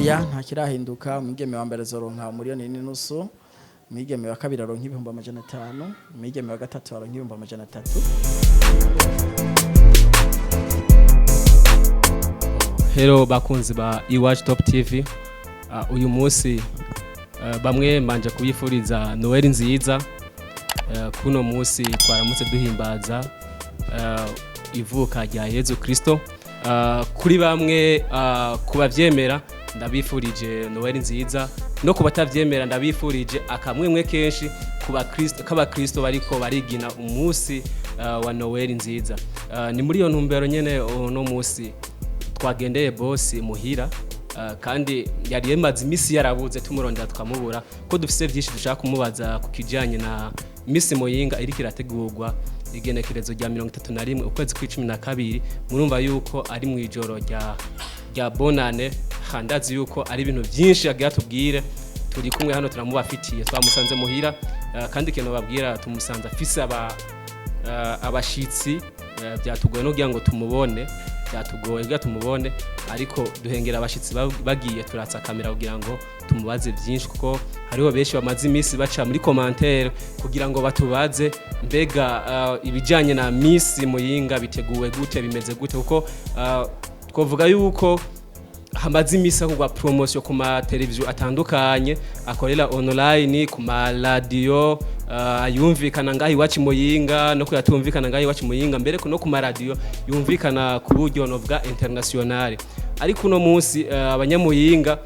Oya, nta kirahinduka. Umwigeme wa mbere azoronka 1.5 miliyoni, umwigeme wa kabiri aronka 500.000, umwigeme wa gatatu aronka 300.000. Hello bakunzi ba Iwacu Top TV. Uyu munsi bamwe mbanje kubifuriza Noel nziza. Kuno munsi twaramutse duhimbaza ivuka rya Yezu Kristo. Kuri bamwe kubavyemera ndabifurije Noel nziza, no kubatavyemera ndabifurije akamwemwe kenshi k'abakristo bariko barigina umunsi wa Noel nziza. Ni muri iyo ntumbero nyene uno munsi twagendeye bosi muhira, kandi yari yemaze imisi yarabuze, tumurondera tukamubura, ko dufise byinshi dushaka kumubaza ku kijanye na Miss Muyinga iriko irategurwa igenekerezo rya 31 ukwezi kw'icumi na kabiri. Murumva yuko ari mu ijoro rya bonane. Handazi yuko ari ibintu byinshi agira tubwire. Turi kumwe hano, turamubafitiye, twamusanze muhira. Kandi ikintu babwira, tumusanze afise abashitsi. Byatugoye no kugira ngo tumubone, byatugoye kugira tumubone, ariko duhengera abashitsi bagiye, turatsa kamera kugira ngo tumubaze byinshi, kuko hariho benshi bamaze iminsi baca muri commentaire kugira ngo batubaze mbega ibijanye na Miss Muyinga biteguwe gute, bimeze gute, kuko twavuga yuko hamaze iminsi hakorwa promotion ku ma televiziyo atandukanye akorera online, ku ma radio yumvikana ngaho iwacu Muyinga no kuyatumvikana ngaho iwacu Muyinga, mbere no ku ma radio yumvikana ku buryo novuga international. Ariko uno munsi abanyamuyinga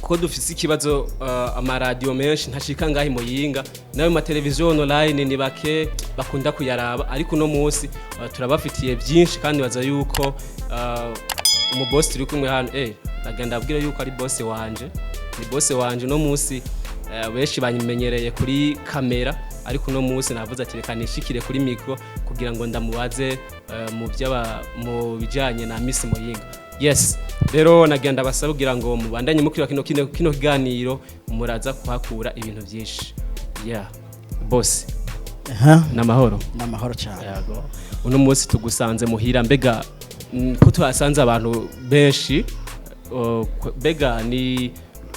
ko dufise ikibazo, amaradiyo menshi ntashika ngaho Muyinga, nayo mateleviziyo online ni bake bakunda kuyaraba. Ariko uno munsi turabafitiye byinshi, kandi baza yuko umubosi turi kumwe hano, ndagenda abwira yuko ari bosi wanje, ni bosi wanje. Uno munsi benshi banyimenyereye kuri kamera, ariko uno munsi navuze ati reka nishikire kuri micro kugira ngo ndamubaze mu bijanye na Miss Muyinga. Yes, rero nagenda basaba kugira ngo mubandanye mukwira kino kiganiro, muraza kuhakura ibintu byinshi. Yeah, boss, namahoro? N'amahoro cyane. Yego, uno munsi tugusanze muhira. Mbega ko tuhasanze abantu benshi, mbega ni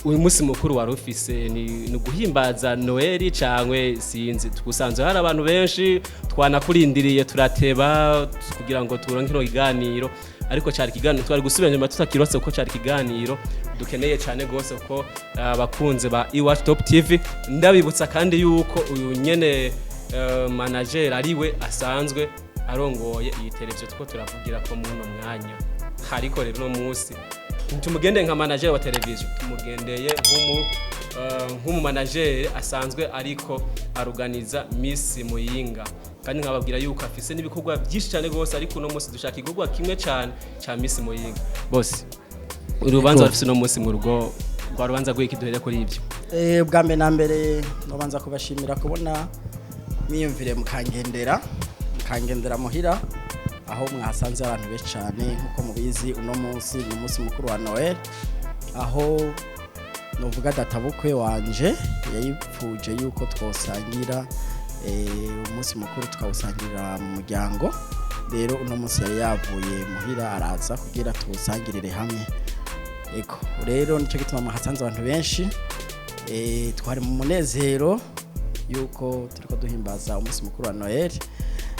uyu munsi mukuru wari ufise ni uguhimbaza Noel cangwe sinzi? Tugusanze hari abantu benshi, twanakurindiriye turateba kugira ngo turonke kino kiganiro, ariko cyari ikiganiro twari gusubira inyuma tutakirose, kuko cyari ikiganiro dukeneye cyane gose, kuko abakunze ba Iwacu Top TV, ndabibutsa kandi yuko uyu nyene manager ariwe asanzwe arongoye iyi televiziyo tuko turavugira ko muno mwanya. Ariko rero uno munsi ntitumugendeye nka manager wa televiziyo, tumugendeye nk'umu manager asanzwe ariko aruganiza Miss Muyinga, kandi nkababwira yuko afise n'ibikorwa byinshi cyane gose, ariko uno munsi dushaka igikorwa kimwe cyane ca Miss Muyinga. Bose urubanza rufise uno munsi mu rugo rwa rubanza rw'iki? Duhere kuri ibyo. Bwa mbere na mbere nobanza kubashimira kubona mwiyumvire mukangendera muhira aho mwahasanze abantu benshi cyane. Nk'uko mubizi, uno munsi ni umunsi mukuru wa Noel, aho novuga databukwe wanje yayipfuje yuko twosangira umunsi mukuru, tukawusangirira mu muryango. Rero uno munsi yari yavuye muhira araza kugira tuwusangirire hamwe. Ego, rero nicyo gituma mwahasanze abantu benshi. Twari mu munezero yuko turiko duhimbaza umunsi mukuru wa Noel,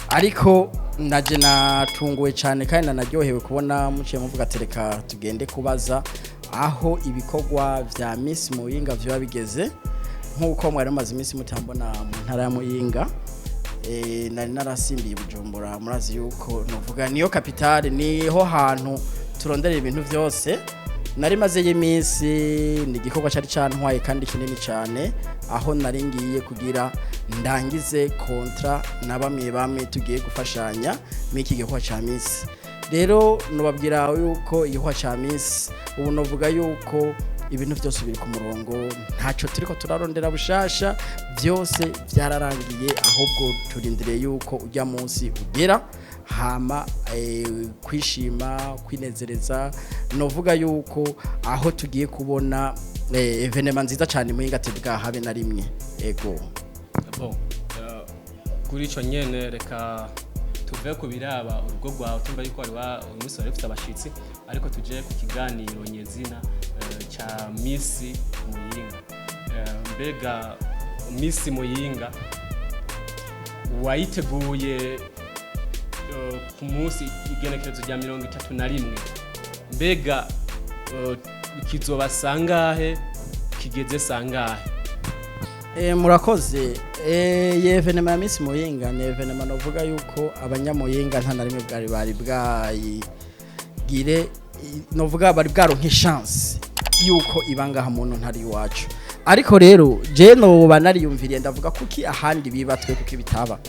ariko naje natunguwe cyane kandi nanaryohewe kubona muciye muvuga ati reka tugende kubaza aho ibikorwa vya Miss Muyinga vyoba bigeze. Nk'uko mwari mumaze iminsi mutambona mu ntara ya Muyinga, nari narasimbiye Bujumbura. Murazi yuko novuga niyo capitale, niho hantu turondera ibintu vyose. Nari maze y'iminsi, ni igikorwa cyari cantwaye kandi kinini cyane, aho nari ngiye kugira ndangize contrat na bamwe bamwe tugiye gufashanya muri iki gikorwa ca Miss. Rero nubabwira yuko igikorwa ca Miss ubu novuga yuko ibintu byose biri ku murongo, ntacyo turiko turarondera bushasha, byose byararangiye, ahubwo turindiriye yuko ujya munsi ugera, hama kwishima, kwinezereza. Novuga yuko aho tugiye kubona événement nziza cyane Muyinga bwa habe na rimwe. Ego. Bon, kuri ico nyene reka Tuve ku biraba urugo rwawe, tumva yuko wari uyu munsi wari ufite abashitsi, ariko tuje ku kiganiro nyezina ca Miss Muyinga. Mbega Miss Muyinga wayiteguye ku munsi igenekerezo rya 31, mbega kizoba sangahe, kigeze sangahe? Murakoze. Iyi événement ya Miss Muyinga ni événement novuga yuko abanyamuyinga nta na rimwe bwari bari bwayigire, novuga bari bwaronke chance yuko iba ngaha muntu ntari iwacu. Ariko rero je noba nariyumviriye, ndavuga kuki ahandi biba, twe kuki bitaba?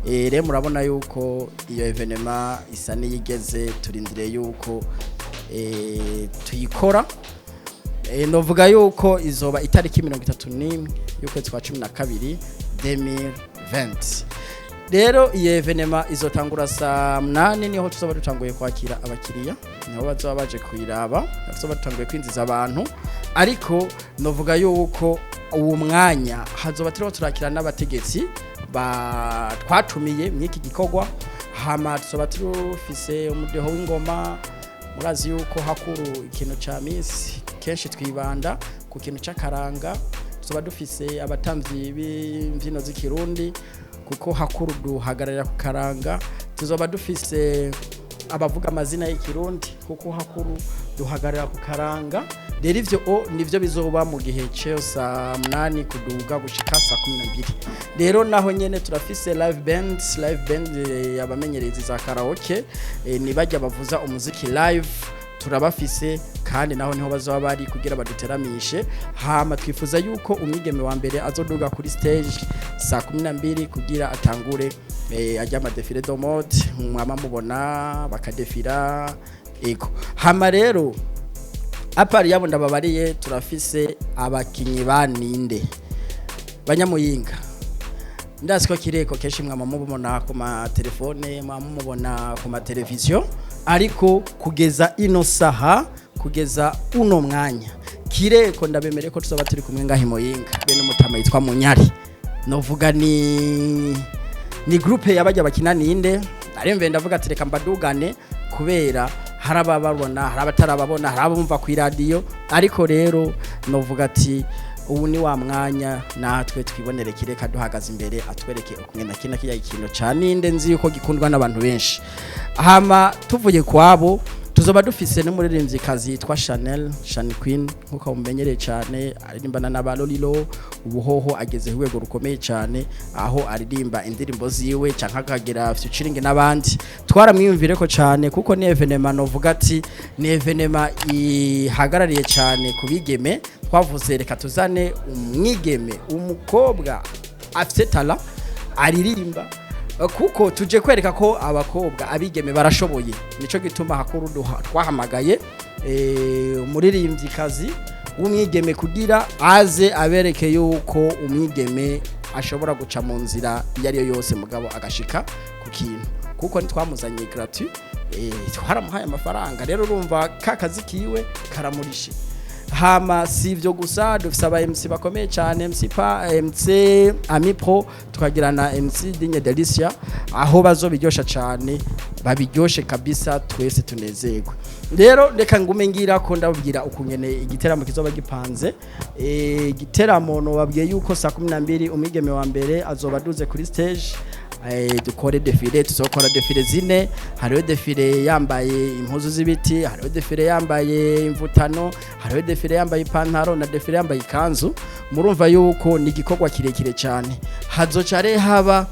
Rero murabona yuko iyo événement isa n'iyigeze, turindiriye yuko tuyikora. Novuga yuko izoba itariki 31 y'ukwezi kwa 12 2020. Rero iyo événement izotangura saa 8, niho tuzoba dutanguye kwakira abakiriya, niho bazoba baje kuyiraba, tuzoba dutanguye kwinjiza abantu. Ariko novuga yuko uwo mwanya hazoba turiho turakira n'abategetsi ba twatumiye mw'iki gikorwa. Hama tuzoba turufise umudeho w'ingoma. Murazi yuko hakuru ikintu ca Miss kenshi twibanda ku kintu c'akaranga. Tuzoba dufise abatamvyi b'imvyino z'ikirundi, kuko hakuru duhagararira ku karanga. Tuzoba dufise abavuga amazina y'ikirundi, kuko hakuru duhagararira ku karanga. Rero ivyo o nivyo bizoba mu gihe cyo saa 8 kuduga gushika saa 12. Rero naho nyene turafise live band, live band abamenyerezi za karaoke, ni bajya bavuza umuziki live, turabafise kandi naho niho bazoba bari kugira baduteramishe. Hama twifuza yuko umwigeme wa mbere azoduga kuri stage saa 12 kugira atangure ajya ama défilé de mode mwama mubona bakadefira. Ego, hama rero à part yabo ndababariye, turafise abakinyi baninde banyamuyinga. Ndazi ko kireko kenshi mwama mubona ku matelefone, mwama mubona ku mateleviziyo, ariko kugeza ino saha, kugeza uno mwanya, kireko ndabemere ko tuzoba turi kumwe ngaho i Muyinga bene umutama yitwa Munyari. Novuga ni groupe yabajya bakina ninde. Aremve ndavuga ati reka mbadugane, kubera hari abababona, hari abatarababona, hari abumva ku iradiyo. Ariko rero novuga ati ubu ni wa mwanya natwe twibonere kireka duhagaze imbere, atwereke ukumwe na kina kijya ikintu ca ninde, nzi yuko gikundwa n'abantu benshi. Hama tuvuye kwabo, tuzoba dufise n'umuririmvyikazi yitwa Chanel Chan Queen, nkuko mumenyereye cyane aririmbana na Balolilo. Ubuhoho ageze ku rwego rukomeye cyane, aho aririmba indirimbo ziwe canke akagira featuring n'abandi. Twaramwiyumvire ko cyane, kuko ni événement novuga ati ni événement ihagarariye cyane ku bigeme. Twavuze reka tuzane umwigeme, umukobwa afite talent, aririmba, kuko tuje kwereka ko abakobwa, abigeme barashoboye. Nico gituma hakuru twahamagaye umuririmvyikazi w'umwigeme kugira aze abereke yuko umwigeme ashobora guca mu nzira iyo ari yo yose, mugabo agashika ku kintu, kuko ntitwamuzanye gratuit, twaramuhaye amafaranga. Rero urumva ka kazi kiwe karamurishe. Hama si ivyo gusa, dufise aba MC bakomeye cyane, MC Pa, MC Ami Pro, tukagira na MC Digne Delicia, aho bazobiryosha cyane, babiryoshe kabisa, twese tunezerwe. Rero reka ngume ngira ko ndababwira ukungene igiteramo kizoba gipanze. Igiteramo nobabwiye yuko saa 12 umwigeme wa mbere azoba aduze kuri stage, dukore défilé. Tuzokora défilé zine: hariho défilé yambaye impuzu z'ibiti, hariho défilé yambaye imvutano, hariho défilé yambaye ipantaro na défilé yambaye ikanzu. Murumva yuko ni igikorwa kirekire cyane. Hazocare haba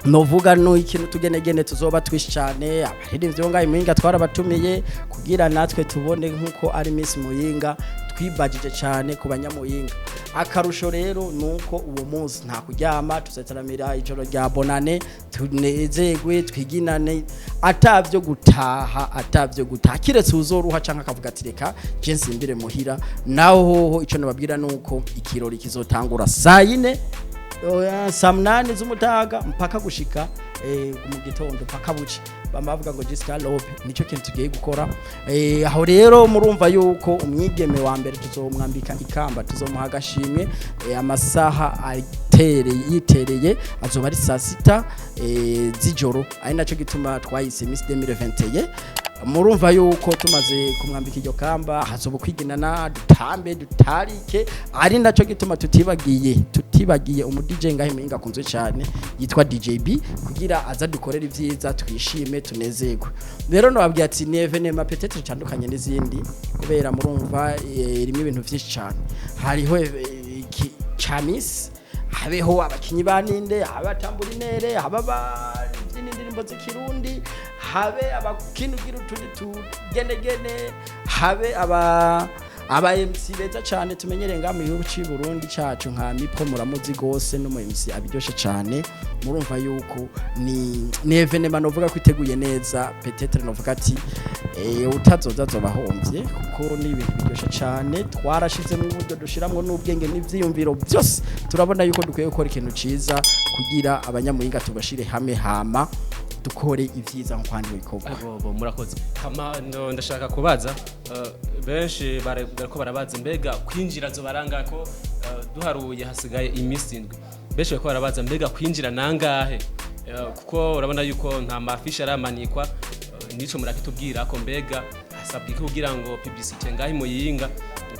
novuga no ikintu tugenegene, tuzoba twishi cyane. Abaririmbyi bo ngaho i Muyinga twarabatumiye kugira natwe tubone nkuko ari Miss Muyinga, twibajije cyane ku banyamuyinga. Akarusho rero nuko uwo munsi nta kuryama, tuzataramira ijoro rya bonane, tunezerwe, twiginane, atavyo gutaha, atavyo gutaha, kiretse uzoruha canke akavuga ati reka je nsimbire muhira. Naho hoho ico nababwira nuko ikirori kizotangura saa 4, oya, saa 8 z'umutaga mpaka gushika mu gitondo, mpaka buce. Bama bavuga ngo jusqu'à l'aube, nico kintu tugiye gukora. Aho rero murumva yuko umwigeme wa mbere tuzomwambika ikamba, tuzomuha agashimwe amasaha atari make. Yitereye, yitereye, azoba ari saa 6 z'ijoro, ari naco gituma twayise Miss 2021. Murumva yuko tumaze kumwambika iryo kamba, hazoba kwiginana, dutambe, dutarike, ari naco gituma tutibagiye umu DJ ngahe Muyinga akunzwe cyane yitwa DJB, kugira aza dukorera ivyiza, twishime, tunezerwe. Rero nababwiye ati ni événement peut-être itandukanye n'izindi, kubera murumva irimo ibintu vyinshi cyane. Hariho ca Miss, habeho abakinyi ba ninde, habe atamburinere, habe ababyina indirimbo z'ikirundi, habe abakinugira utundi tugenegene, habe aba MC beza cyane tumenyereye ngaha mu gihugu cy'u Burundi cacu, nka Mipo, muramuzi gose, no mu MC abiryoshe cyane. Murumva yuko ni événement novuga ko iteguye neza. Peut-être novuga ati utazoza azoba ahombye, kuko ni ibintu biryoshe cyane. Twarashizemo uburyo, dushiramwo n'ubwenge n'ivyiyumviro byose. Turabona yuko dukwiye gukora ikintu ciza kugira Abanyamuyinga tubashire hamwe, hama dukore ivyiza nko kwandi bikorwa. Abo murakoze. Hama ndashaka kubaza, benshi bariko barabaza mbega kwinjira zo baranga ko duharuye hasigaye iminsi 7. Benshi bariko barabaza mbega kwinjira nangahe? Kuko urabona yuko nta ma affiches aramanikwa, nico murakitubwira ko mbega hasabwa iki kugira ngo publicité ngahe Muyinga,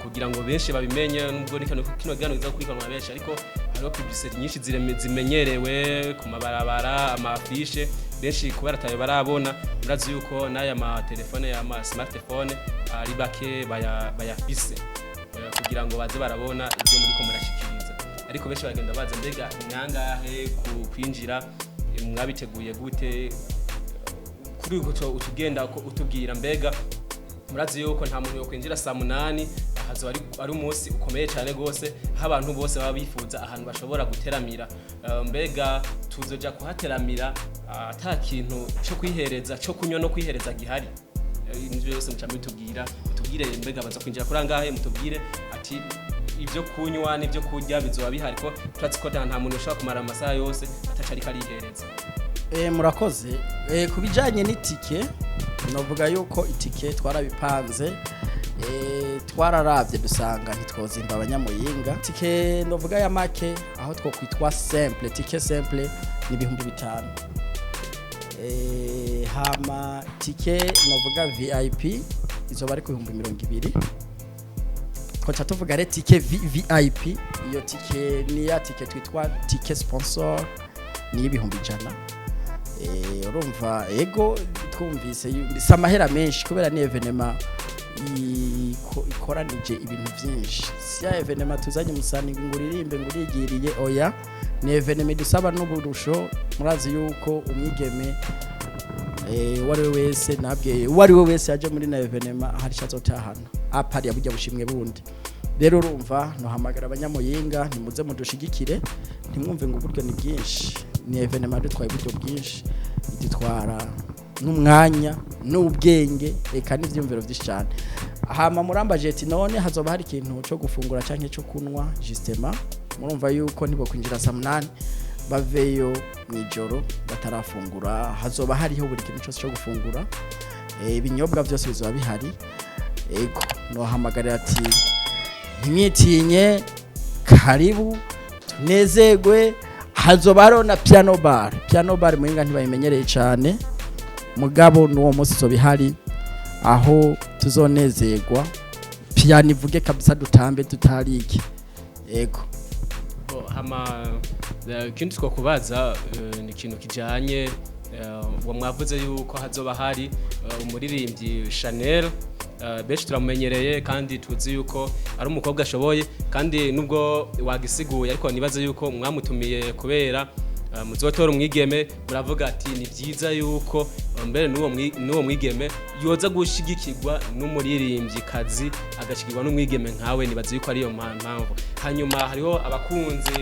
kugira ngo benshi babimenye, nubwo ni kino kiganiro kiza gukurikiranwa na benshi, ariko hariho publicité nyinshi zimenyerewe ku mabarabara, ama affiches, benshi kubera atayo barabona. Murazi yuko n'aya matelefone ya ma smartphone ari bake bayafise, kugira ngo baze barabona ibyo muriko murashikiriza. Ariko benshi bagenda baza mbega nangahe ku kwinjira, mwabiteguye gute? Kuri uko utugenda ko utubwira mbega murazi yuko nta muntu yokwinjira saa 8, hazoba ari umunsi ukomeye cyane gose, aho abantu bose baba bifuza ahantu bashobora guteramira. Mbega tuzoja kuhateramira ata kintu cyo kwihereza, cyo kunywa no kwihereza gihari? Ibyo byose muca mutubwira, mutubwire mbega baza kwinjira kuri angahe, mutubwire ati ibyo kunywa n'ibyo kurya bizoba bihari, ko turazi ko nta muntu ushobora kumara amasaha yose ataca ariko arihereza. Murakoze. Ku bijanye n'itike, novuga yuko itike twarabipanze, twararavye dusanga ntitwozimba Abanyamuyinga. Tike novuga ya make, aho twokwitwa simple, tike simple ni 5000. Hama tike novuga VIP izoba ari ku 20,000. Twaca tuvuga re tike VVIP, iyo tike ni ya tike twitwa tike sponsor, ni 100,000. Urumva ego twumvise si amahera menshi, kubera ni événement ikoranije ibintu byinshi. Si ya événement tuzanye umusani ngo uririmbe ngo urigiriye, oya, ni événement idusaba n'uburusho. Murazi yuko umwigeme uwo ari we wese, nabwe uwo ari we wese yaje muri na événement hari icyo azotahana apari burya bushimwe bundi. Rero urumva nohamagara Abanyamuyinga, nimuze mudushigikire, ntimwumve ngo uburyo ni bwinshi. Ni événement dutwaye uburyo bwinshi, idutwara n'umwanya n'ubwenge, eka n'ivyumviro vyinshi cyane. Hama murambaje ati none hazoba hari ikintu cyo gufungura canke cyo kunywa? Justement, murumva yuko nibo kwinjira saa 8 baveyo mw'ijoro batarafungura. Hazoba hariho buri kintu cyose cyo gufungura, ibinyobwa byose bizoba bihari. Ego, nohamagarira ati ntimwitinye, karibu tunezerwe. Hazoba hariho na piano bar. Piano bar Muyinga ntibayimenyereye cyane, mugabo n'uwo munsi izoba ihari, aho tuzonezerwa, piano ivuge kabisa, dutambe, tutarike. Ego. Bo, hama ikindi twokubaza ni ikintu kijanye uwo mwavuze yuko hazoba hari umuririmbyi Chanel. Benshi turamumenyereye kandi tuzi yuko ari umukobwa ashoboye, kandi nubwo wagisiguye, ariko nibaze yuko mwamutumiye kubera muzotora umwigeme, muravuga ati ni byiza yuko mbere n'uwo mwigeme yoza gushigikirwa n'umuririmbyi kazi, agashigikirwa n'umwigeme nkawe. Nibaze yuko ariyo mpamvu. Hanyuma hariho abakunzi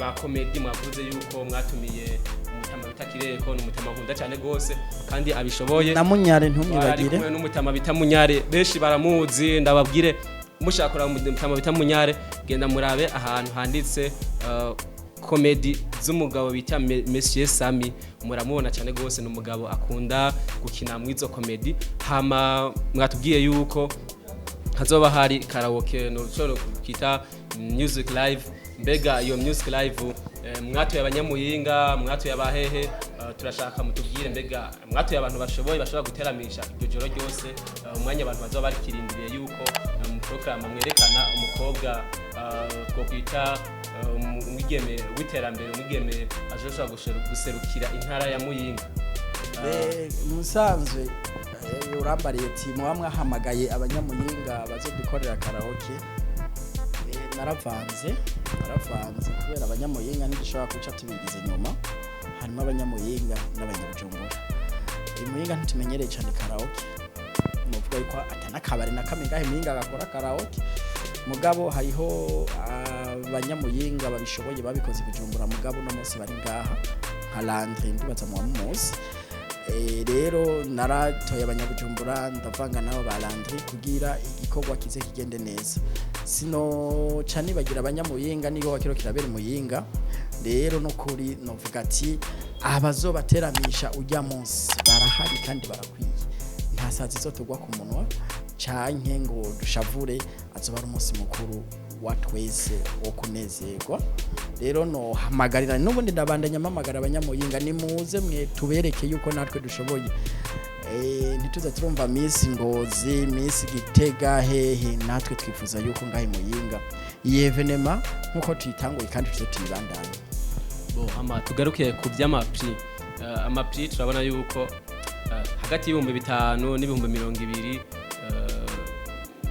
ba comédie, mwavuze yuko mwatumiye umutama bita Kireko, ni umutama nkunda cyane gose kandi abishoboye. Na Munyare, ari ntumwibagire. Kumwe n'umutama bita Munyare, benshi baramuzi. Ndababwire, mushaka kuraba umutama bita Munyare, genda murabe ahantu handitse comédie z'umugabo bita Monsieur Sami, muramubona cyane gose. Ni umugabo akunda gukina mw'izo comédie. Hama mwatubwiye yuko hazoba hari karaoke, no ushobora kwita music live. Mbega iyo music live, mwatuye abanyamuyinga, mwatuye abahehe? Turashaka mutubwire, mbega mwatuye abantu bashoboye, bashobora guteramisha iryo joro ryose, umwanya abantu bazoba bakirindiriye yuko mu programme mwerekana umukobwa, twokwita umwigeme w'iterambere, umwigeme azoshobora guserukira intara ya Muyinga? Musanzwe urambariye ati muba mwahamagaye abanyamuyinga bazodukorera karaoke. Naravanze kubera abanyamuyinga ntidushobora guca tubigize inyuma. Harimo abanyamuyinga n'abanyabujumbura. Imuyinga ntitumenyereye cyane karaoke, nuvuga yuko atanakabari na kamwe ngahe Muyinga gakora karaoke. Mugabo hariho abanyamuyinga babishoboye babikoze i Bujumbura, mugabo uno munsi bari ngaha nka Landry, ndibaza muwa munsi. Rero naratoye abanyabujumbura, ndavanga nabo ba Landry kugira igikorwa kize kigende neza. Sino ca nibagira abanyamuyinga niyo wakiro kirabera Muyinga. Rero no kuri novuga ati abazobateramisha ujya munsi barahari kandi barakwiye, nta sazi izotugwa ku munwa canke ngo dushavure. Azoba ari umunsi mukuru wa twese wo kunezerwa. Rero no hamagarira n'ubundi, ndabandanya mpamagara abanyamuyinga: nimuze mwe tubereke yuko natwe dushoboye. Ntituze turumva Miss Ngozi, Miss Gitega, hehe. Natwe twifuza yuko ngahe Muyinga iyi événement nkuko tuyitanguye kandi tuze tuyibandanye. Bo ama tugaruke ku by'ama prix. Ama prix turabona yuko hagati y'5,000 n'ibihumbi 20,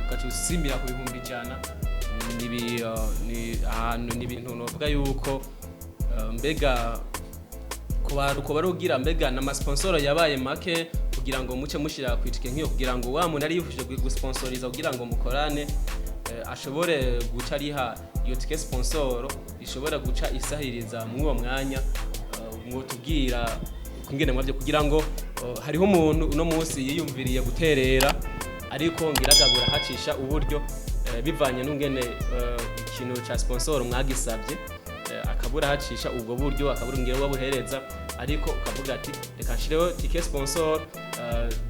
ugaca usimbira ku 100,000, ni ahantu ni ibintu novuga yuko mbega ku barugira, mbega n'ama sponsor yabaye make kugira ngo muce mushira ku itike nk'iyo, kugira ngo wa muntu ari yifuje gusponsoriza kugira ngo mukorane, ashobore guca ariha iyo tike sponsor, ishobora guca isahiriza muri uwo mwanya? Mwotubwira kungene mwavyo kugira ngo hariho umuntu uno munsi yiyumviriye guterera, ariko ngiragabura hacisha uburyo, bivanye n'ungene ikintu ca sponsor mwagisabye, akabura hacisha ubwo buryo, akabura ngira wabuhereza, ariko ukavuga ati reka nshireho tike sponsor.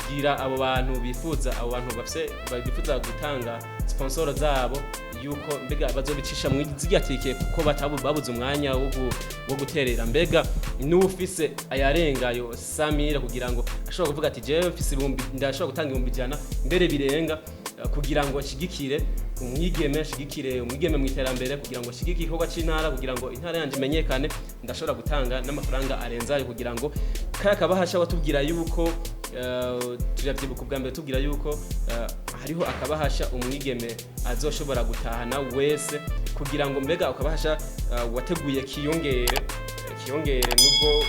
Gira abo bantu bifuza, abo bantu bafise bifuza gutanga sponsor zabo, yuko mbega bazobicisha mu zirya tike kuko batabu babuze umwanya wo guterera? Mbega n'ufise ayarengayo samira kugira ngo ashobora kuvuga ati jewe mfise ibihumbi, ndashobora gutanga 100,000 mbere birenga, kugira ngo nshigikire umwigeme, nshigikire umwigeme mu iterambere, kugira ngo nshigikire igikorwa c'intara, kugira ngo intara yanje imenyekane, ndashobora gutanga n'amafaranga arenze ayo, kugira ngo kaya kabahasha watubwira yuko turavyibuka ubwa mbere tubwira yuko hariho akabahasha umwigeme azoshobora gutahana wese, kugira ngo mbega akabahasha wateguye kiyongere nubwo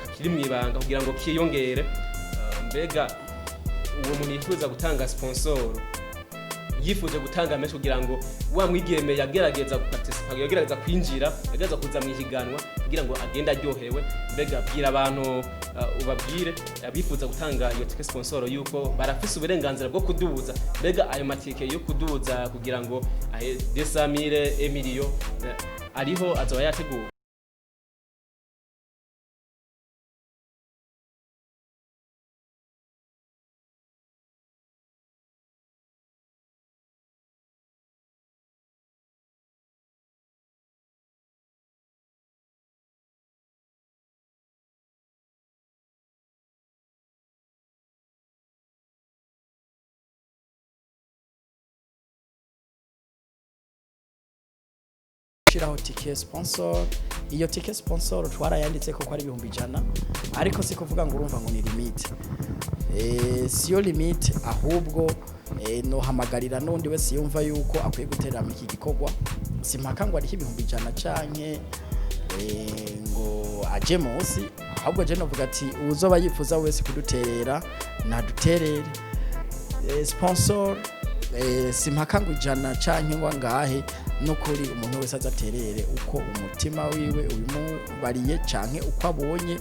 kakiri mwibanga, kugira ngo kiyongere? Mbega uwo muntu yifuza gutanga sponsor, yifuje gutanga menshi kugira ngo wa mwigeme yagerageza guparticipa, yagerageza kwinjira, yagerageza kuza mu ihiganwa kugira ngo agende aryohewe, mbega bwira abantu, ubabwire abifuza gutanga iyo tike sponsor yuko barafise uburenganzira bwo kuduza, mbega ayo matike yo kuduza kugira ngo ahe 200,000, emiliyo, ariho azoba yateguwe? Gushiraho tike sponsor, iyo tike sponsor twarayanditse ko ari 100,000, ariko si kuvuga ngo urumva ngo ni limite. Siyo limite, ahubwo nohamagarira n'undi wese yumva yuko akwiye guterera muri iki gikorwa, simpaka ngo ariho 100,000 canke ngo aje munsi. Ahubwo je novuga ati uwuzoba yifuza wese kuduterera naduterere. Sponsor, simpaka ngo 100 canke ngo angahe. Nukuri umuntu wese azaterere uko umutima wiwe ubimubariye canke uko abonye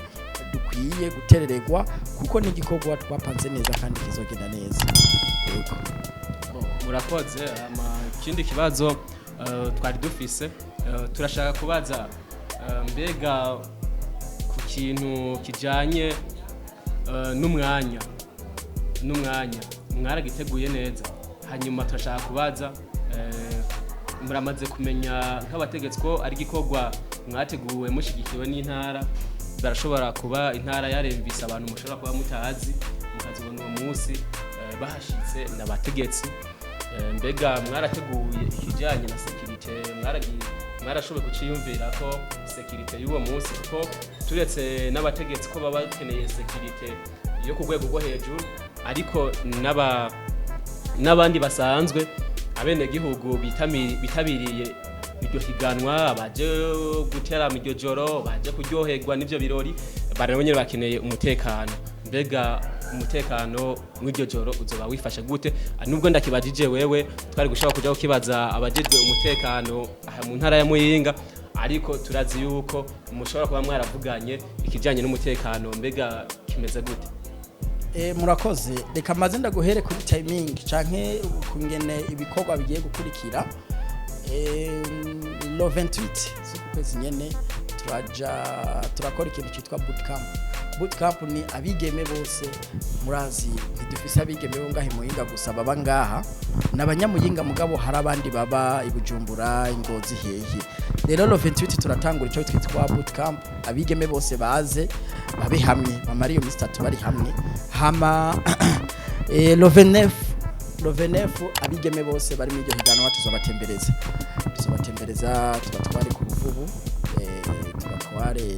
dukwiye guterererwa, kuko n'igikorwa twapanze neza kandi kizogenda neza. Yego. Bo, murakoze. Ama ikindi kibazo twari dufise, turashaka kubaza, mbega ku kintu kijanye n'umwanya, mwaragiteguye neza? Hanyuma turashaka kubaza, Muramaze kumenya nk'abategetsi ko ari igikorwa mwateguwe mushigikiwe n'intara. Barashobora kuba intara yaremvise abantu mushobora kuba mutazi, mukazibona uwo munsi bahashitse n'abategetsi. Mbega mwarateguye ikijyanye na sécurité? Mwaragiye, mwarashoboye kuciyumvira ko sécurité y'uwo munsi, kuko turetse n'abategetsi ko baba bakeneye sécurité yo ku rwego rwo hejuru, ariko n'abandi basanzwe, abenegihugu bitabiriye iryo higanwa, baje guterama iryo joro, baje kuryoherwa n'ivyo birori, nabo nyene bakeneye umutekano. Mbega umutekano mw'iryo joro uzoba wifashe gute? Nubwo ndakibajije wewe, twari gushobora kuja kukibaza abajejwe umutekano aha mu ntara ya Muyinga, ariko turazi yuko mushobora kuba mwaravuganye ikijanye n'umutekano. Mbega kimeze gute? Murakoze. Reka maze ndaguhere kuri timing canke kungene ibikorwa bigiye gukurikira. Le 28 z'uku kwezi nyene turaja turakora ikintu cyitwa bootcamp. Bootcamp ni abigeme bose. Murazi ntidufise abigeme bo ngaha i Muyinga gusa baba ngaha, ni abanyamuyinga, mugabo hari abandi baba i Bujumbura, i Ngozi, hehe. Rero le 28 turatangura icyo twitwa bootcamp, abigeme bose baze babe hamwe, bamara iyo minsi 3 bari hamwe. Hama le 29, le 29 abigeme bose bari muri iryo higanwa tuzobatembereza, tubatware ku Ruvubu, tubatware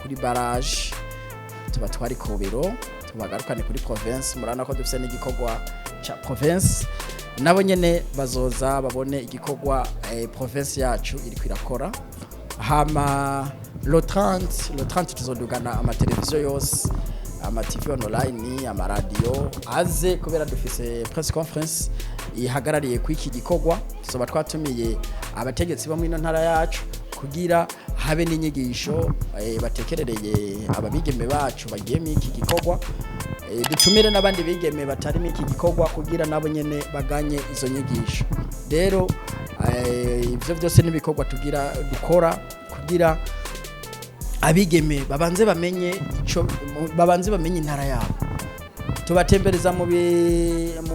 kuri barrage, tubatware Kobero, tubagarukane kuri province. Murabona ko dufise n'igikorwa ca province, nabo nyene bazoza babone igikorwa province yacu iriko irakora. Hama le 30, le 30 tuzodugana amateleviziyo yose, ama TV online, amaradiyo aze, kubera dufise press conference ihagarariye ku iki gikorwa. Tuzoba twatumiye abategetsi bo mw'ino ntara yacu kugira habe n'inyigisho batekerereye ababigeme bacu bagiye muri iki gikorwa. Dutumire n'abandi bigeme batari muri iki gikorwa kugira nabo nyene baganye izo nyigisho. Rero ivyo byose n'ibikorwa tugira dukora kugira abigeme babanze bamenye ico, babanze bamenye intara yabo. Tubatembereza mu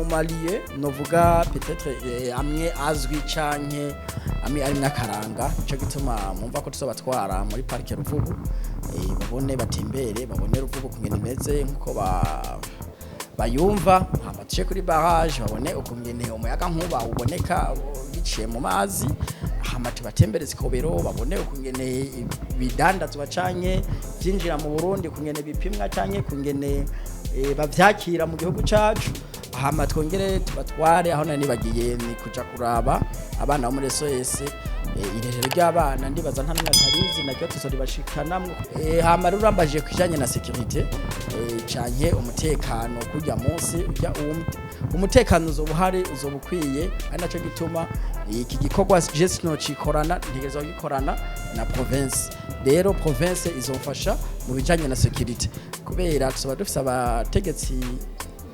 ma lieux, novuga peut-être amwe azwi canke amwe ari n'akaranga. Nico gituma mumva ko tuzobatwara muri parike Ruvubu, babone, batembere, babone Ruvubu kungene imeze nkuko bayumva. Hama tuje kuri barrage, babone ukungene umuyaga nkuba uboneka biciye mu mazi. Hama tubatembereze Kobero, babone ukungene ibidandazwa canke vyinjira mu Burundi, kungene bipimwa canke kungene bavyakira mu gihugu cacu. Hama twongere tubatware aho nari nibagiye, ni kuja kuraba abana bo muri SOS, irerero ry'abana. Ndibaza nta numwe atarizi, naryo tuzoribashikanamwo. Hama rero urambajije kwijanye na sécurité canke umutekano kurya munsi urya, uwo umutekano uzoba uhari, uzoba ukwiye. Ari naco gituma iki gikorwa je sinocikorana, ntegerezwa kugikorana na province. Rero province izofasha mu bijanye na sécurité, kubera tuzoba dufise abategetsi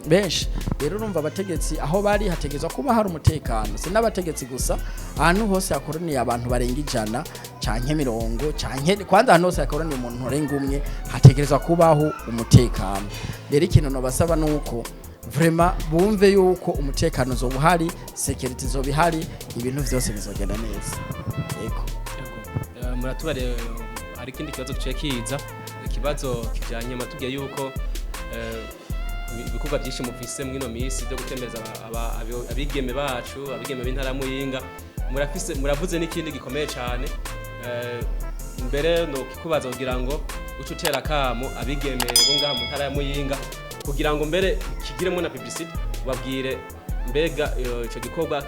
benshi. Rero urumva abategetsi aho bari hategerezwa kuba hari umutekano. Si n'abategetsi gusa, ahantu hose hakoraniye abantu barenga 100 canke 50, canke kwanza ahantu hose hakoraniye umuntu urenga umwe, hategerezwa kubaho umutekano. Rero ikintu nobasaba nuko vraiment bumve yuko umutekano uzoba uhari, sécurité izoba ihari, ibintu vyose bizogenda neza. Yego. Muratubare, hari ikindi kibazo kiciye kiza, ikibazo kijanye matubwiye yuko ibikorwa byinshi mufise mw'ino minsi byo gutembereza abigeme bacu, abigeme b'intara ya Muyinga. Murafise, muravuze n'ikindi gikomeye cyane. Mbere no kikubaza kugira ngo uce utera akamo abigeme bo ngaha mu ntara ya Muyinga, kugira ngo mbere kigiremo na publicité, babwire mbega ico gikorwa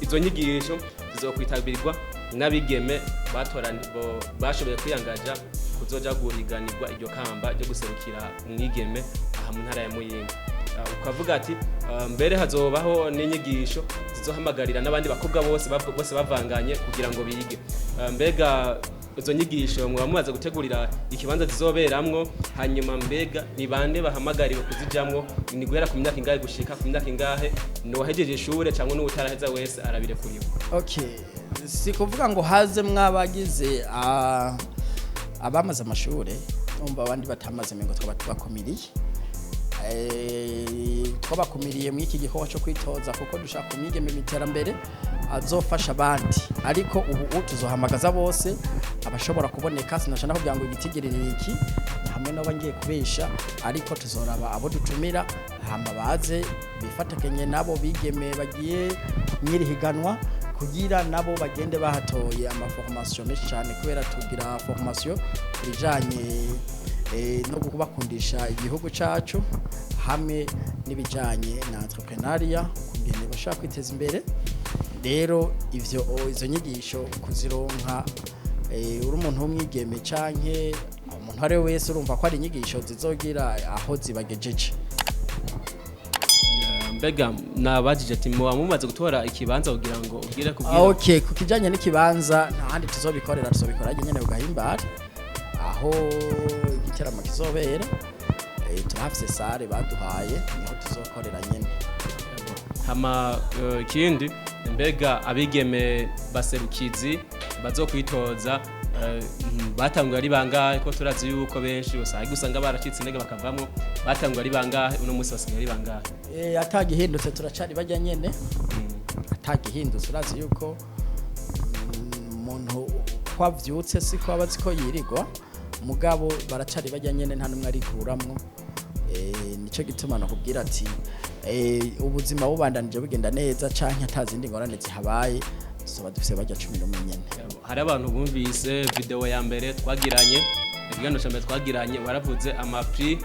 izo nyigisho zizokwitabirwa n'abigeme bashoboye kwiyangaja kuzoja guhiganirwa iryo kamba ryo guserukira umwigeme aha mu ntara ya Muyinga. Ukavuga ati mbere hazobaho n'inyigisho zizohamagarira n'abandi bakobwa bose bose bavanganye kugira ngo bige. Mbega izo nyigisho mwaba mumaze gutegurira ikibanza zizoberamwo? Hanyuma mbega ni bande bahamagariwe kuzijamwo? Ni guhera ku myaka ingahe gushika ku myaka ingahe? Ni uwahejeje ishure cyangwa n'uwutaraheza wese arabirekuriwe? Okay, si kuvuga ngo haze mwabagize abamaze amashure, umva abandi batamaze ngo twaba tubakumiriye. Twabakumiriye muri iki gikorwa cyo kwitoza kuko dushaka umwigeme mu iterambere azofasha abandi, ariko ubu tuzohamagaza bose abashobora kuboneka. Sinashaka kugira ngo igitigirire iki hamwe n'abo ngiye kubesha, ariko tuzoraba abo dutumira, hama baze bifatikanye nabo bigeme bagiye mw'iri higanwa, kugira nabo bagende bahatoye amaformation menshi cyane, kubera tugira formation ku bijanye no kubakundisha igihugu cacu hamwe n'ibijanye na entrepreneuriat, kugene bashaka kwiteza imbere. Rero ivyo, izo nyigisho kuzironka uri umuntu w'umwigeme canke umuntu ari we wese, urumva ko ari inyigisho zizogira aho zibagejeje. Mbega nabajije ati muba mumaze gutora ikibanza kugira ngo ubwire kubwira? Okay, ku kijanye n'ikibanza, nta handi tuzobikorera, tuzobikora nyene ku Gahimbare aho igiteramo kizobera. Turahafise salle baduhaye, niho tuzokorera nyene. Hama ikindi, mbega abigeme baserukizi bazokwitoza batanguye ari bangahe? Ko turazi yuko benshi usanga baracitse intege bakavamwo. Batanguye ari bangahe, uno munsi basigaye ari bangahe? Atagihindutse turacari bajya nyene, atagihindutse. Urazi yuko umuntu uko avyutse siko aba azi ko yirirwa, mugabo baracari bajya nyene, nta numwe arikuramwo. Nico gituma nakubwira ati ubuzima bubandanije bugenda neza canke atazindi ngorane zihabaye, tuzoba dufise bajya 11 nyene. Hari abantu bumvise video ya mbere twagiranye, ikiganiro cya mbere twagiranye, waravuze amaprix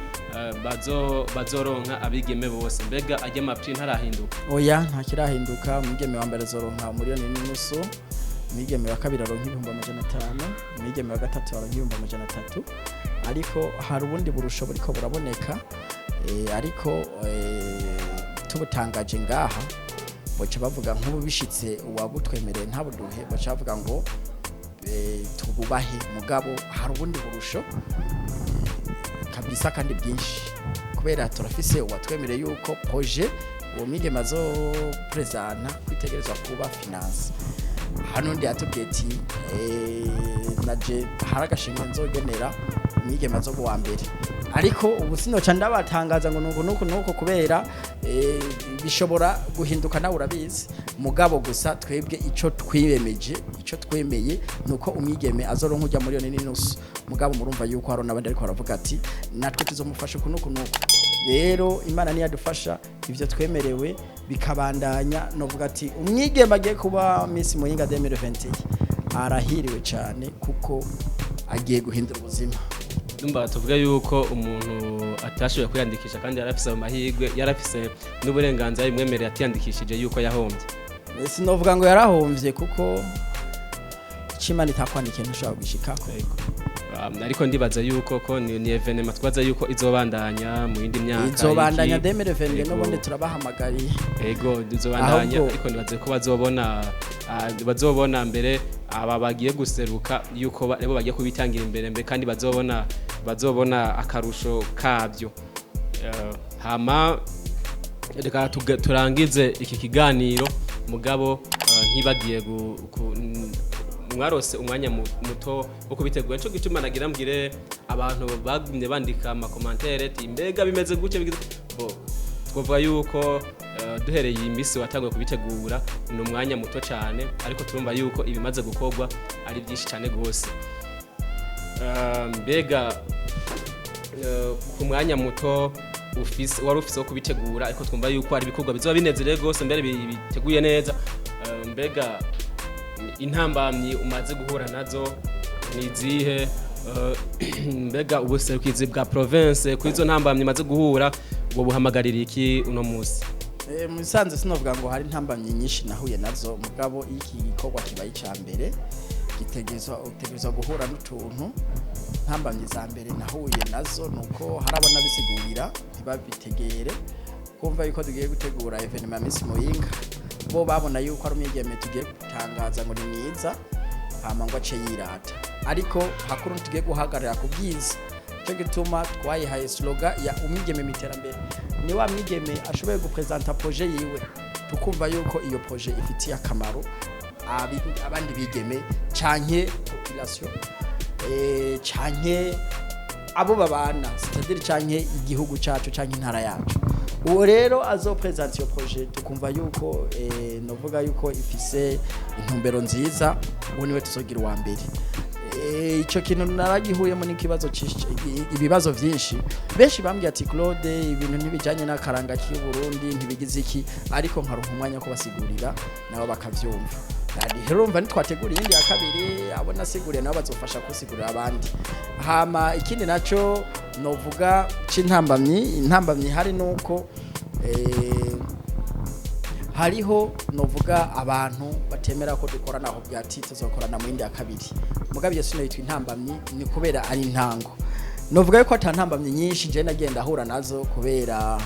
bazoronka abigeme bose. Mbega ajya amaprix ntarahinduka? Oya, nta kirahinduka. Umwigeme wa mbere azoronka 1.5 miliyoni, umwigeme wa kabiri aronka 500.000, umwigeme wa gatatu aronka 300.000. Ariko hari ubundi burusho buriko buraboneka, ariko tubutangaje ngaha boca bavuga nk'ubu bishitse uwabutwemereye ntabuduhe, baca bavuga ngo tububahe. Mugabo hari ubundi burusho kabisa kandi bwinshi, kubera turafise uwatwemereye yuko projet uwo mwigeme azoprezanta kwitegerezwa kuba finance. Hano undi yatubwiye ati naje hari agashimwe nzogenera umwigeme azoba uwa mbere. Ariko ubu sinoca ndabatangaza ngo nuku nuku nuku, kubera bishobora guhinduka, nawe urabizi. Mugabo gusa twebwe ico twiyemeje, ico twemeye, nuko umwigeme azoronka ujya 1.5 miliyoni. Mugabo murumva yuko hari n'abandi ariko baravuga ati natwe tuzomufasha uku nuku nuku. Rero Imana niyadufasha ivyo twemerewe bikabandanya, novuga ati umwigeme agiye kuba Miss Muyinga 2021 arahiriwe cyane, kuko agiye guhindura ubuzima. Ndumva tuvuga yuko umuntu atashoboye kwiyandikisha kandi yarafise ayo mahirwe, yarafise n'uburenganzira bimwemereye, atiyandikishije yuko yahombye? Sinovuga ngo yarahomvye, kuko ico Imana itakwandikiye ntushobora gushikako. Ariko ndibaza yuko ko ni événement twaza yuko izobandanya mu yindi myaka. Izobandanya 2022 n'ubundi turabahamagariye. Ego, izobandanya. Ahubwo ariko nibaze ko bazobona mbere aba bagiye guseruka yuko aribo bagiye kubitangira imbere mbere, kandi bazobona akarusho kabyo. Hama reka turangize iki kiganiro, mugabo ntibagiye mwarose umwanya muto wo kubitegura, nico gituma nagira mbwire abantu bagumye bandika amacommentaires ati mbega bimeze gutya bo twavuga yuko duhereye iyi minsi watanguye kubitegura ni umwanya muto cyane, ariko turumva yuko ibimaze gukorwa ari byinshi cyane rwose. Mbega ku mwanya muto ufise, wari ufise wo kubitegura, ariko twumva yuko ari ibikorwa bizoba binezereye rwose mbere biteguye neza. Mbega intambamyi umaze guhura nazo ni izihe? Mbega ubuserukizi bwa province kuri izo ntambamyi umaze guhura ubwo buhamagarira iki uno munsi? Mu bisanzwe sinovuga ngo hari intambamyi nyinshi nahuye nazo, mugabo iyo iki gikorwa kibaye icya mbere utegerezwa guhura n'utuntu. Intambamyi za mbere nahuye nazo ni uko hari abo nabisigurira ntibabitegere, kumva yuko tugiye gutegura événement ya Miss Muyinga. Bo babona yuko ari umwigeme tugiye gutangaza ngo ni mwiza, hama ngo ace yirata. Ariko hakuru tugiye guhagarara ku bwiza, cyo gituma twayihaye slogan ya umwigeme mu iterambere. Ni wa mwigeme ashoboye gupresenta projet yiwe, tukumva yuko iyo projet ifitiye akamaro abandi bigeme canke population, canke Abo babana, c'est-à-dire canke igihugu cacu canke intara yacu. Uwo rero azopresenta iyo projet, tukumva yuko novuga yuko ifise intumbero nziza, uwo niwe tuzogira uwa mbere. Ico kintu naragihuyemo n'ikibazo ibibazo vyinshi. Benshi bambwiye ati: "Claude, ibintu ntibijanye n'akaranga k'u Burundi, ntibigize iki." Ariko nkaronka umwanya wo kubasigurira, nabo bakavyumva. Rero urumva, nitwategura iyindi ya kabiri, abo nasiguriye nabo bazofasha kusigurira abandi. Hama ikindi naco novuga c'intambamyi, intambamyi hari nuko hariho novuga abantu batemera ko dukorana, aho bwati tuzokorana mu yindi ya kabiri. Mugabo iyo sino yitwa intambamyi, ni kubera ari intango. Novuga yuko ata ntambamyi nyinshi je nagenda ahura nazo, kubera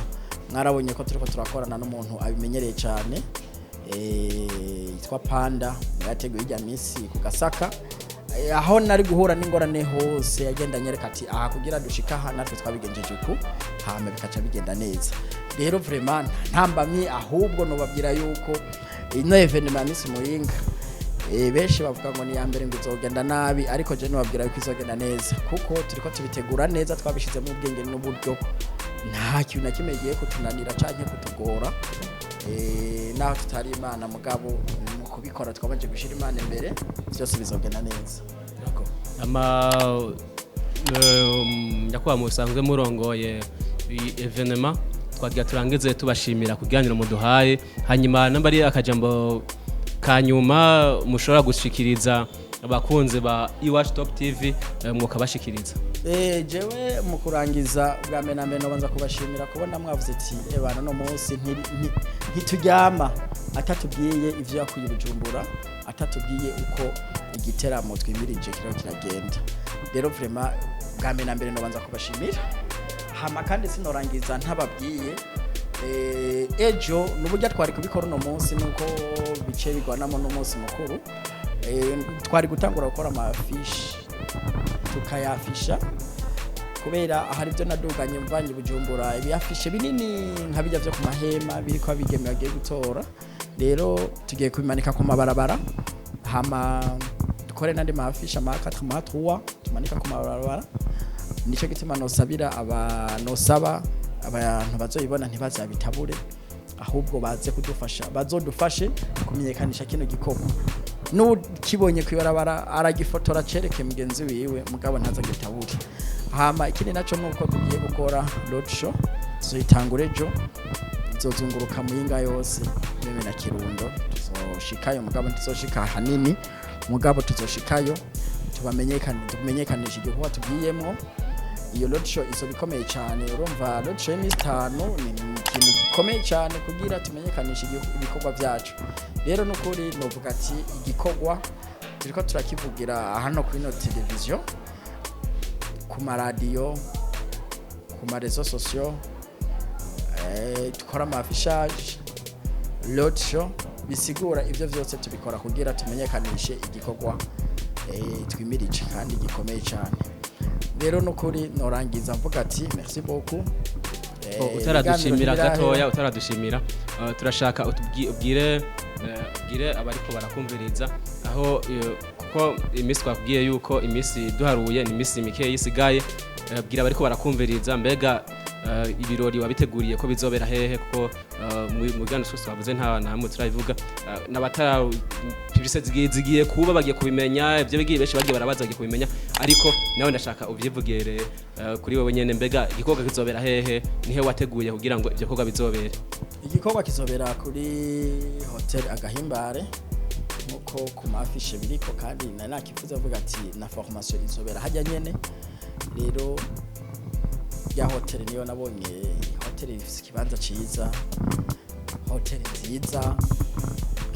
mwarabonye ko turiko turakorana n'umuntu abimenyereye cyane, yitwa Panda, yateguye ijya misi ku Gasaka. Aho nari guhura n'ingorane hose, yagenda anyereka ati: "Aha kugira dushika aha natwe twabigenjeje uku," hama bikaca bigenda neza. Rero vraiment nta ntambamyi, ahubwo nobabwira yuko ino événement ya Miss Muyinga, benshi bavuga ngo ni ya mbere, ngo izogenda nabi, ariko je nobabwira yuko izogenda neza, kuko turiko tubitegura neza, twabishizemo ubwenge n'uburyo. Nta kintu na kimwe giye kutunanira canke kutugora. Naho tutari Imana, mugabo mu kubikora twabanje gushira Imana imbere, byose bizogenda neza. Ama nyakubahwa musanzwe murongoye iyi événement, twagira turangize tubashimira kuganira muduhaye. Hanyuma namba ari akajambo ka nyuma mushobora gushikiriza abakunzi ba Iwacu Top TV, mukabashikiriza. Jewe mu kurangiza, bwa mbere na mbere nobanza kubashimira kubona mwavuze ati: "Ebana, no munsi ntituryama atatubwiye ivyo yakuye i Bujumbura, atatubwiye uko igiteramo twimirije kiriko kiragenda." Rero vraiment, bwa mbere na mbere nobanza kubashimira. Hama kandi sinorangiza ntababwiye, ejo n'uburyo twari kubikora uno munsi, nuko bice bigwanamo n'umunsi mukuru. Twari gutangura gukora ama affiches, tukayafisha, kubera hari ibyo naduganye mvanye i Bujumbura, ibi affiches binini nka bijya byo ku mahema biriko abigeme bagiye gutora. Rero tugiye kubimanika ku mabarabara, hama dukore n'andi ma affiches, ama 4, ama 3, tumanika ku mabarabara. Nico gituma nosabira aba nosaba abantu bazoyibona ntibazabitabure, ahubwo baze kudufasha, bazodufashe kumenyekanisha kino gikorwa. N'ukibonye kwibarabara aragifotora, cereke mugenzi wiwe, mugabo ntaza gitabure. Hama ikindi naco nuko tugiye gukora road show, tuzoyitangura ejo, izozunguruka Muyinga yose même na Kirundo tuzoshikayo, mugabo ntituzoshika hanini, mugabo tuzoshikayo tubamenyekane, tumenyekanisha igikorwa tugiyemwo. Iyo road show izoba ikomeye cyane. Urumva, road show y'iminsi 5 ni ikintu gikomeye cyane kugira tumenyekanishe ibikorwa byacu. Rero nukuri novuga ati igikorwa turiko turakivugira hano kuri no televiziyo, ku maradiyo, ku ma réseaux sociaux, dukora ama affichage, road show, bisigura ivyo vyose tubikora kugira tumenyekanishe igikorwa twimirije kandi gikomeye cyane. Rero nukuri norangiza mvuga ati merci beaucoup. Oh, utaradushimira Ibiganiro gatoya, ntibirahera. Utaradushimira, turashaka ubwire abariko barakumviriza aho, kuko iminsi twakubwiye yuko iminsi duharuye ni iminsi mike isigaye. Bwira abariko barakumviriza, mbega ibirori wabiteguriye ko bizobera hehe? Kuko mu biganiro twose twavuze nta namwe turabivuga. N'abatara publicité zigiye kuba, bagiye kubimenya ibyo bigiye, benshi bagiye barabaza, bagiye kubimenya, ariko nawe ndashaka uvyivugire kuri wewe nyene. Mbega igikorwa kizobera hehe? Nihe wateguye kugira ngo ivyo bikorwa bizobere? Igikorwa kizobera kuri Hotel Agahimbare, nkuko ku ma affiches biriko, kandi nari nakivuze, avuga ati na formation izobera hajya nyene. Rero ya hotel niyo nabonye, hotel ifise ikibanza ciza, hotel nziza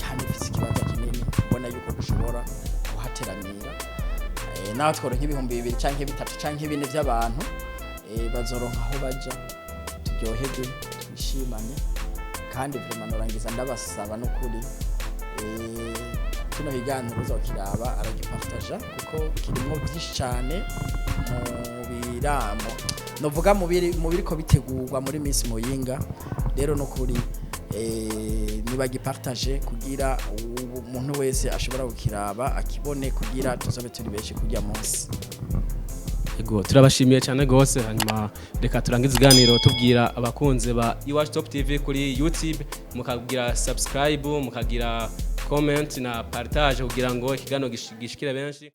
kandi ifise ikibanza kinini, ubona yuko dushobora kuhateramira. Naho tworonka 2000 canke 3 canke 4 vy'abantu, bazoronka aho baja, turyoherwe, twishimane. Kandi vraiment norangiza ndabasaba n'ukuri, kino kiganiro uzokiraba aragipartaja, kuko kirimo byinshi cyane mu biramo, novuga mu biriko bitegurwa muri Miss Muyinga. Rero n'ukuri, nibagipartage kugira umuntu wese ashobora kukiraba akibone, kugira tuzobe turi benshi kurya munsi. Ego, turabashimiye cyane gose. Hanyuma reka turangize iganiro tubwira abakunzi ba Iwacu Top TV kuri YouTube, mukagira subscribe, mukagira comment na partage kugira ngo ikiganiro gishikire benshi.